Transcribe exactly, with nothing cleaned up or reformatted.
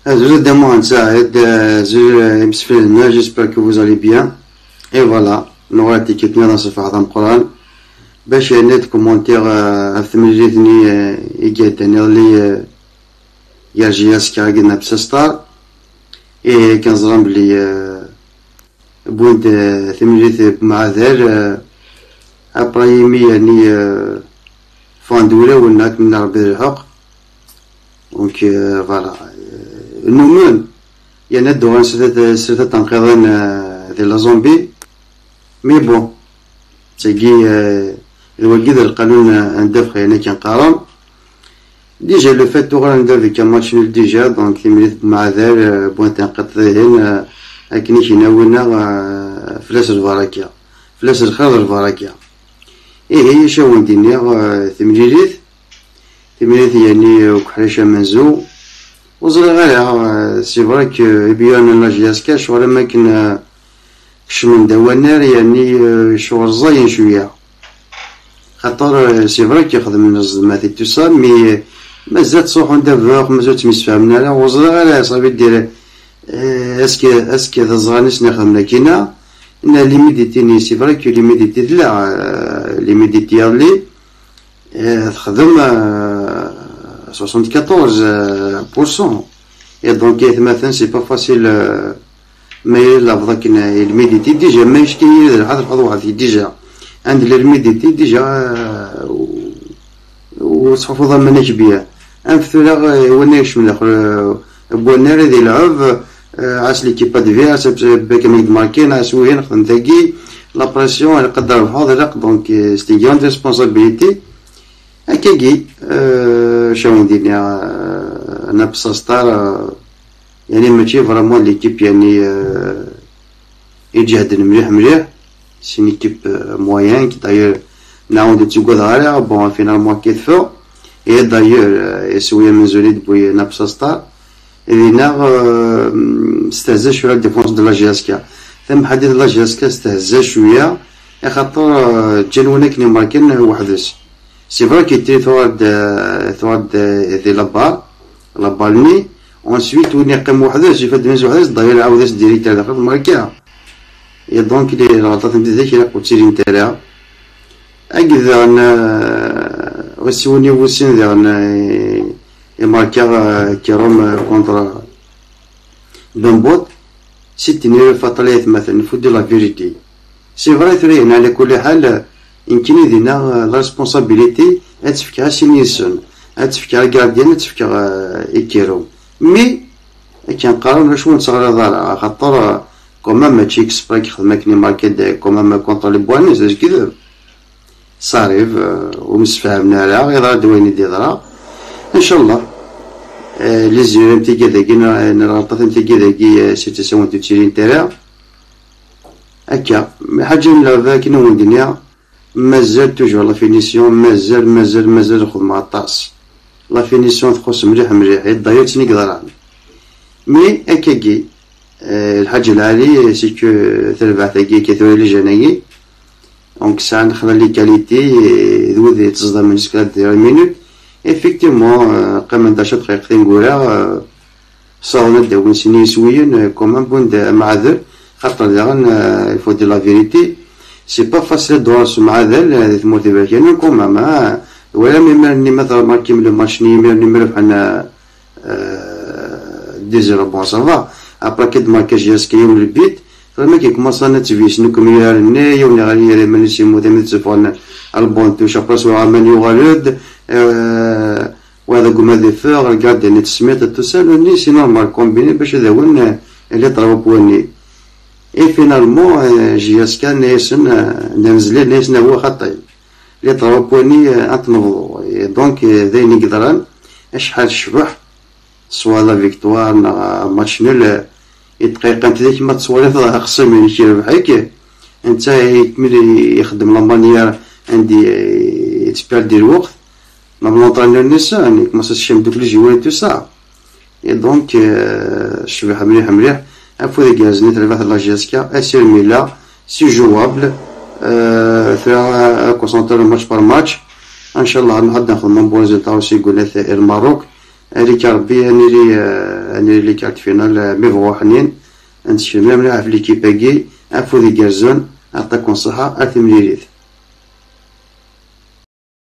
Azul a Dda Muḥend Saɛid, azul, euh, imsefliden-a, j'espère que vous allez bien. Et voilà, nuɣal-d tikkelt-nniḍen s lferḥ d ameqqran. Bac yerna ad kkumuntiɣ, euh, ɣef temlilit-nni, euh, i iɛeddan iḍelli, euh, gar J S K akked Nabsestar. Ihi akken ẓran belli, euh, wwin-d, euh, timlilit n umɛadal, euh, après imi yerni, euh, ffɣen-d wulawen akken Rebbi d lḥeqq. Donc, euh, voilà. Euh, numen yerna ad d-uɣalen s tlata, s tlata tanqiḍin, euh, di la Zambie. Mais bon, tagi, euh, d wagi d lqanun, euh, anda bɣiɣ akken qqaren. Déjà, le fait uɣalen d avec un match nul déjà, donc timlilit n umɛadal, euh, wwin-d tanqiḍt dihin, euh, akken i k-yenna winna, euh, fell-as lbaraka, fell-as lxir d lbaraka. Ihi, acu awen-d-iniɣ, euh, timlilit, timlilit yerni, euh, ukeḥric amenzu, ur ẓriɣ ara, euh, c'est vrai que, eh bien, la J S K, ccɣel am akken, euh, kecmen-d awannar, yerni, euh, ccɣel ẓẓayen cwiya. Xaṭer, euh, c'est vrai que xedmen zzmat et tout ça, mais, euh, mazal ttruḥun d abeɛɛuq, mazal ttemsefhamen ara, ur ẓriɣ ara, ça veut dire, euh, est-ce que, est-ce que d aẓɣan i sen-ixedmen akkin-a? Nna l'humidité-nni, c'est vrai que l'humidité tella, euh, l'humidité iḍelli, euh, texdem, euh, soixante-quatorze pour cent. Et donc, atmaten, c'est pas facile, euh, ma yella lafḍ akken, euh, l'humidité, déjà, ma yecka-yi d lḥaḍ, lḥaḍ waḥd-i, déjà. Anda l'humidité, déjà, euh, u-, ur tettḥufuḍ aman-ik bien. Am tura, euh, win yekcmen daxel, euh, n wannar ad ilɛeb, euh, ɛas l'équipe adverse, euh, bak amek d-markin, ɛas wihin, xdem tagi, la pression, ilaq ad d-trebḥeḍ, ilaq, donc, euh, c'est une grande responsabilité. Akkagi, euh, acu awen-d-iniɣ, euh, Nabsestar, euh, yani mačči vraiment l'équipe, yani, euh, iǧehden mliḥ mliḥ, c'est une équipe, euh, moyenne, qui d'ailleurs, nɛawed ur ttuggadeɣ ara, bon, finalement, akka teffeɣ, et d'ailleurs, euh, iswi amenzu i d-tewwi Nabsestar, dinna, euh, stehza cwiya la défense de la J S K. Tamḥaddit de la J S K stehza cwiya, axaṭer, euh, ǧǧan win akken imarkin weḥd-s. C'est vrai que tiri tuɣal-d, euh, tuɣal-d, euh, di la balle, la balle-nni. Ensuite, win yeqqim weḥd-s, yefad-d weḥd-s, d'ailleurs, ɛawed-as direct ar daxel, marka. Et donc, les, lɣelṭat n tidak ilaq ur ttilint ara. Akked daɣen, euh, ɣas win iwusin daɣen, euh, imarka, euh, Kirum, euh, contre Bambot, c'est une erreur fatale, aytmaten, faut dire la vérité. C'est vrai, tura, yani, ɛla kulli ḥal, nekkini dinna, euh, la responsabilité, ad tt-fkeɣ i sin yis-sen, ad tt-fkeɣ i gardien, ad tt-fkeɣ, euh, i Kirum. Mais, akken qqaren, ulac ur nettɣalaḍ ara, axaṭer, euh, quand même, mačči exprès i yexdem akken imarka-d, quand même, contre les Buanis, d askideb. Ça arrive, euh, ur msefhamen ara, yeḍra-d wayen i d-yeḍra. Ncallah, euh, les erreurs n tigad-agi, n, n lɣelṭat n tigad-agi, euh, si tasawent ur ttilint ara. Akka, lḥaǧa n lɛebba akken i wen-d-nniɣ, mazal toujours la finition, mazal, mazal, mazal xedmeɣ aṭas. La finition txuṣ mliḥ, mliḥ, et d'ailleurs d tin i yeḍran. Mais, akkagi, euh, lḥaǧa lɛali, c'est que tarbaɛt-agi, akka tura les jeunes-agi, donc, sɛan xla les qualités, euh, d wid yettẓdamen jusqu'à la dernière minute. Effectivement, euh, qqimen-d ɛecra dqayeq tineggura, euh, ssaɣen ad d-awin sin yiswiyen, euh, quand même, wwin-d amɛadel, xaṭer daɣen, euh, il faut dire la vérité, c'est pas facile ad d-tuɣaleḍ s umɛadel, euh, di tmurt iberkanen, quand même, hein. Twalam imir-nni ma tṛemarkim le match-nni, imir-nni mi rebḥen, euh, euh, deux zéro, bon, ça va. Après, akken d-marka J S K yiwen le but, twalam akken commencen ad ttbisen akk imyurar-nni, yiwen iɣer yir iman-is yemmut, amin d-tteffɣen, albon touche, après, s waɣaman yuɣal-d, euh, wa deg uma d-iffeɣ, le gardien-nni d-tesmiḍ, tout ça, nni, c'est normal, combiné, bac ad awin, euh, les trois points-nni. Et finalement, euh, J S K, nna-yasen, euh, nna Mezlil, nna-yasen, awi xaṭi. Les trois points-nni, euh, ad t-nebḍu. Et donc, euh, d ayen i yeḍran, acḥal tecbeḥ, soit la victoire, neɣ match nul, euh, i dqayeq n tidak ma tettwaliḍ axṣim-inek yerbeḥ-ik, netta ikemmel ixeddem la manière anda yettperdi lweqt, même l'entraîneur-nni, nna-yasen, ikemmel s-, s-, les joueurs, tout ça. Et donc, euh, tecbeḥ mliḥ, mliḥ. Afud igerrzen i terbaɛt n la J S K, asirem yella, c'est jouable. Euh, tura, euh, concentré match par match. Ncallah, nḥadd nexdem un bon résultat aussi, gullet et le Maroc. Alik Rebbi, ad nili, eh, ad nili les quarts de finale, eh, mi bɣu ḥnin, ad nsekcem mliḥ ɣef l'équipe-agi, afud igerrzen, aṭak n ṣṣeḥḥa, ar timlilit.